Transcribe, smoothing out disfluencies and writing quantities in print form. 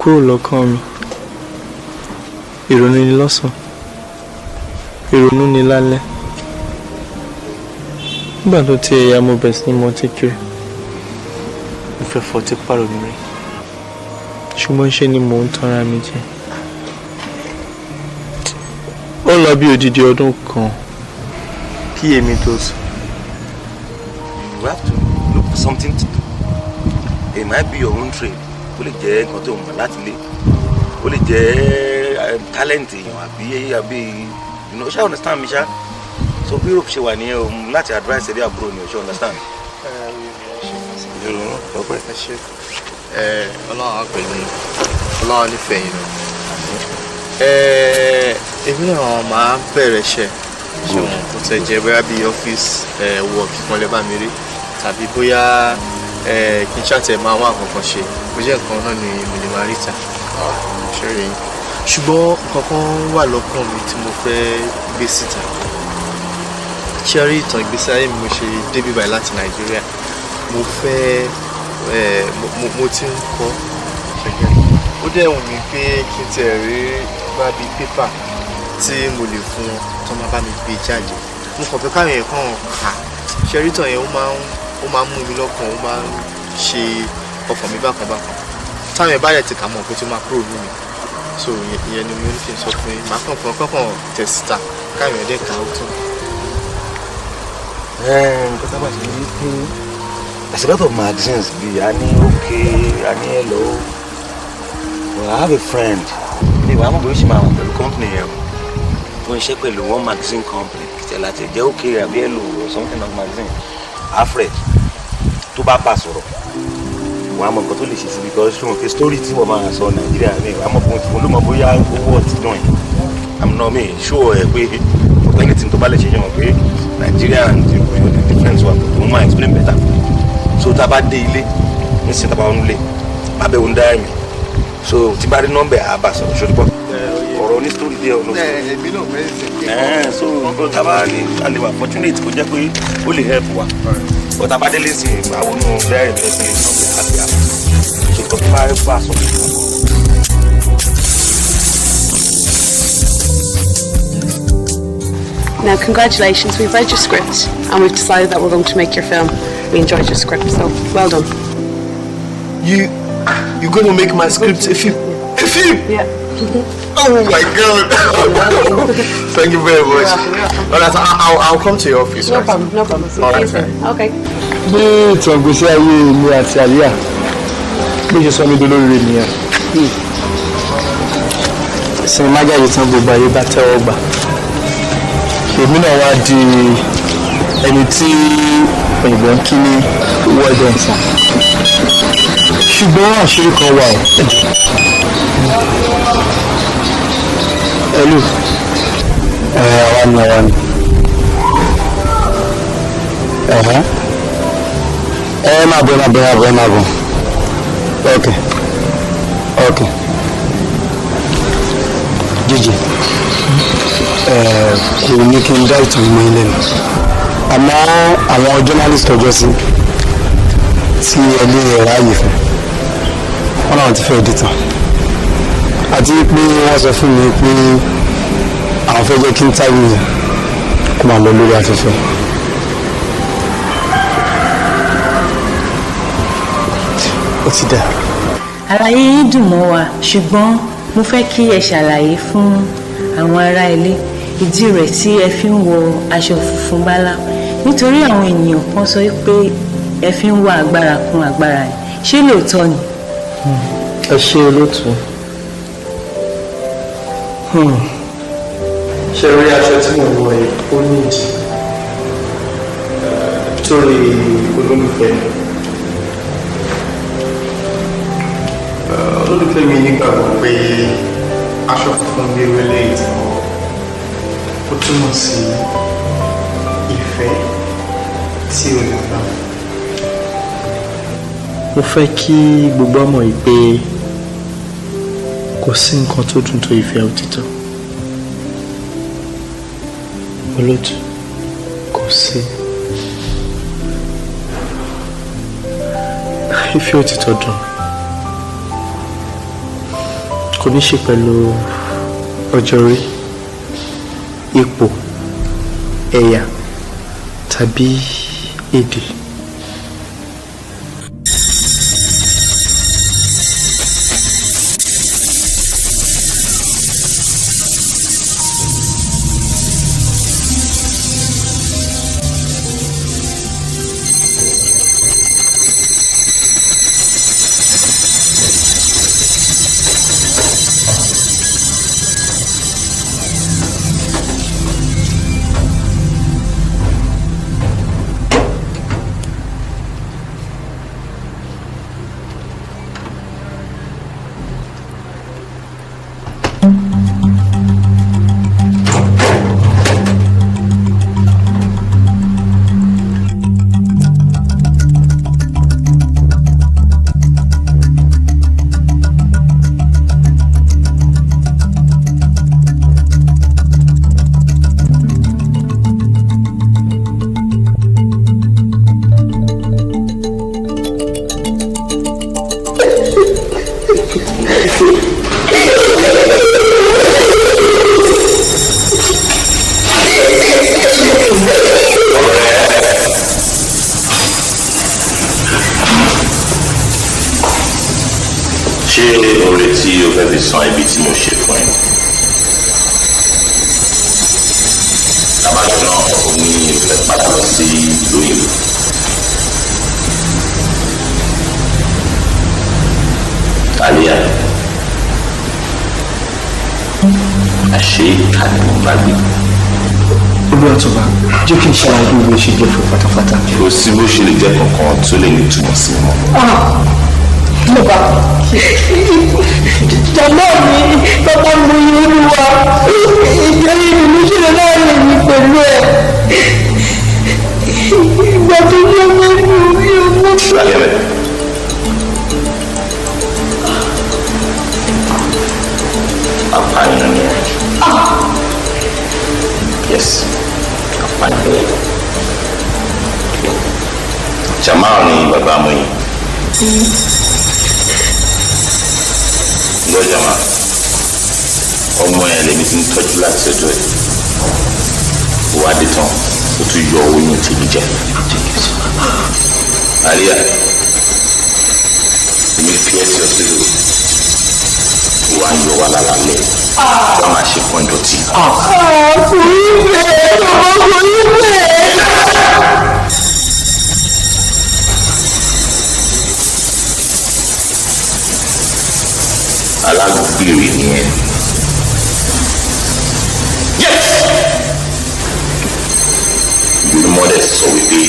Kúrò lọ́kàn mi. Ìrònú ni lọ́sàn, ìrònú ni lálẹ́. Nígbà tó ti ẹ̀yà, mo bẹ̀rẹ̀ sí ní mọtí kiri. Mo fẹ́ fọtí pàrònú rẹ̀, ṣùgbọ́n ṣe ni mò ń tanra mi jẹ. Ó lọ bí odidi ọdún kan kí èmi tó sùn. You have to look for something to do. It might be your own trade. Ó lè jẹ́ nǹkan tó mọ̀ láti lé, ó lè jẹ́ talent èèyàn àbí ṣá understand mi ṣá. So bí Europe ṣe wà ní o láti advice ẹ bí àbúrò ni o, ṣe understand. Ìrònú ọpẹ́. Ẹ ṣe, Ọlọ́run á pẹ̀lú yín, Ọlọ́run nífẹ̀ẹ́ yín náà. Èmi náà máa bẹ̀rẹ̀ iṣẹ́, ṣé wọn kò tẹ̀ jẹ́ bóyá bíi office work kan lè bá mi rí, tàbí bóyá kí n ṣàtẹ̀ máa wá nǹkan kan ṣe, bó jẹ́ nǹkan náà ni mo lè máa rí ta ṣe rí yín. Ṣùgbọ́n nǹkan kan wà lọ́kàn mi tí mo fẹ́ gbé síta. Ṣé rí ìtàn ìgbésí ayé mi, mo ṣe débí báyìí láti Nàìjíríà, mo fẹ́ mo ti ń kọ́. Ó dẹ̀ wù mí pé kí n tiẹ̀ rí bá bíi paper tí mo lè fún wọn tó máa bá mi gbé jáde. Mo kàn fẹ́ káwọn yẹn kàn kà. Ṣe rí ìtàn yẹn, ó máa ń mú mi lọ́kàn, ó máa ń ṣe ọkàn mi bákan bákan. Táwọn yẹn bá dẹ̀ ti kà mọ̀ pé tó máa kúrò nínú mi. So ìyẹn ni mo ní kí n sọ fún yín, màá kàn fún ọ kọ́kàn tẹ̀ síta káwọn yẹn dẹ̀ kà ó tán. Nǹkan tá a bá ṣe ní pé there's a lot of magazines bí a ní OK, a ní Hello. Well, I have a friend ní ìwà àmọ́ bóyá ó ṣe máa wà pẹ̀lú company yẹn o, tó ń ṣe pẹ̀lú one magazine company tẹ̀ láti jẹ́ OK àbí Hello or something like magazine. Alfred, tó bá bá sọ̀rọ̀, wọ́n á mọ nǹkan tó lè ṣe sí, because ṣé wọn fi story tí wọ́n máa sọ Nàìjíríà mi, wọ́n á mọ̀ fún ló mọ̀ bóyá owó ọtí dùn ẹ̀. I'm not me sure ẹ pé anything tó bá lè ṣe, yẹn mọ̀ pé Nàìjíríà and the difference wà tó máa explain better. So tá a bá dé ilé nísìnyí, tá a bá wọn lé, má bẹ̀ wọn dáhùn mi. So tí bá rí nọ́mbà ẹ̀, á bá sọ̀rọ̀ ṣòro gbọ́ ọ̀rọ̀ ní story díẹ̀ ọ̀nà. Èmi náà mẹ́rin sí. Ẹ̀ so tá a bá ní a lè wà fortunate kó jẹ́ pé ó lè help wa, but tá a bá délé sí i, àwọn onú diary mi sí nọ́mbà àti àbá so tó bá bá sọ̀rọ̀. Now, congratulations, we've read your script and we've decided that we're going to make your film. We enjoyed your script, so well done. You're gonna make my script a film? A film? Yeah. Oh my God! Thank you very much. You're welcome, you're welcome. All right, I'll come to your office. No Right? problem, no problem. See All you right. soon. Okay. Bí ìtàn ìgbésí ayé mi àti àlíyà bí ṣe sọ mí dolóríire nìyẹn. Sinimá jáde tán, gbogbo ayé bá tẹ́wọ́ gbà. Èmi náà wá di ẹni tí òyìnbó ń kí ní well done sir. Ṣùgbọ́n àṣírí kan wà o. Hello. Ẹ àwa ni, àwa ni. Ẹ̀hẹ́. Ẹ máa bọ̀, ẹ máa bọ̀, ẹ máa bọ̀, ẹ máa bọ̀. Ok. Jíjì ẹ kò ní kí n dá ìtàn ìmọ̀ ilé mi, àmọ́ àwọn journalist ọjọ́ sí tí ẹ lè ráàyè fún wọn náà ti fẹ́ dìtàn, àti pé wọ́n sọ fún mi pé àwọn fẹ́ jẹ́ kí n táwé yẹn kó máa lọ lórí afẹ́fẹ́. Ó ti dà. Àlàyé yín dùn mọ́ wa, ṣùgbọ́n mo fẹ́ kí ẹ ṣàlàyé fún àwọn ará ilé ìdí rẹ̀ tí ẹ fi ń wọ aṣọ funfun bálá, nítorí àwọn ènìyàn kan sọ pé ẹ fi ń wá agbára kún agbára ni. Ṣé lóòótọ́ ni? Ẹ ṣe, olóòtú. Ṣe rí aṣọ tí mo wọ yìí, ó nídìí torí olólùfẹ́ mi. Olólùfẹ́ mi nígbàgbọ́ pé aṣọ funfun bí wẹ́lẹ́ ìtàn, ó túmọ̀ sí ìfẹ́ tí ó lágbára. Mo fẹ́ kí gbogbo ọmọ yìí pé kò sí nǹkan tó dùn tó ìfẹ́ òtítọ́. Olóòtú, kò sí. Ìfẹ́ òtítọ́ dùn. Kò ní ṣe pẹ̀lú ọjọ́ orí, ipò, ẹ̀yà tàbí èdè. Ṣé oore tí o fẹ́ fi san ibi tí mo ṣe fún ẹ? Abájọ náà, o ní o fẹ́ padà lọ sí ìlú òyìnbó. Àlíyá, àṣé ìkà ni mo bá gbé. Olúwàtúbà, jẹ́ kí n ṣàlàyé bí mo ṣe jẹ́ fún pátápátá. Kò sí bó ṣe lè jẹ́ kankan tó lè ní ìtumọ̀ sí mi mọ́. Bàbá, jàmbá mi, bàbá mi, olúwa, ìjọba ìlú ṣẹlẹ̀ láàrin mi pẹ̀lú ẹ̀. Ìgbà tó yẹ mí mi ò mú. Láyé. Apààyàn ni ẹ. Yes, apààyàn ni ẹ. Jamal ni bàbá mi yìí. Gbọ́ Jamal, ọmọ yẹn lèmi ti ń tọ́jú láti ọjọ́ yìí. Ìwádìí tán, ó tún yọ oyún tèmi jẹ. Àríyá, èmi fi ẹ́ sí ọ̀sẹ̀ wà ń yọ wá lálálẹ́, wọ́n máa ṣe fún ìdọ̀tí. Kò rí bẹ́ẹ̀, bàbá, kò rí bẹ́ẹ̀. Alágbèrè ni ẹ. Yes! Ìlú mọ́lẹ̀ sọ wípé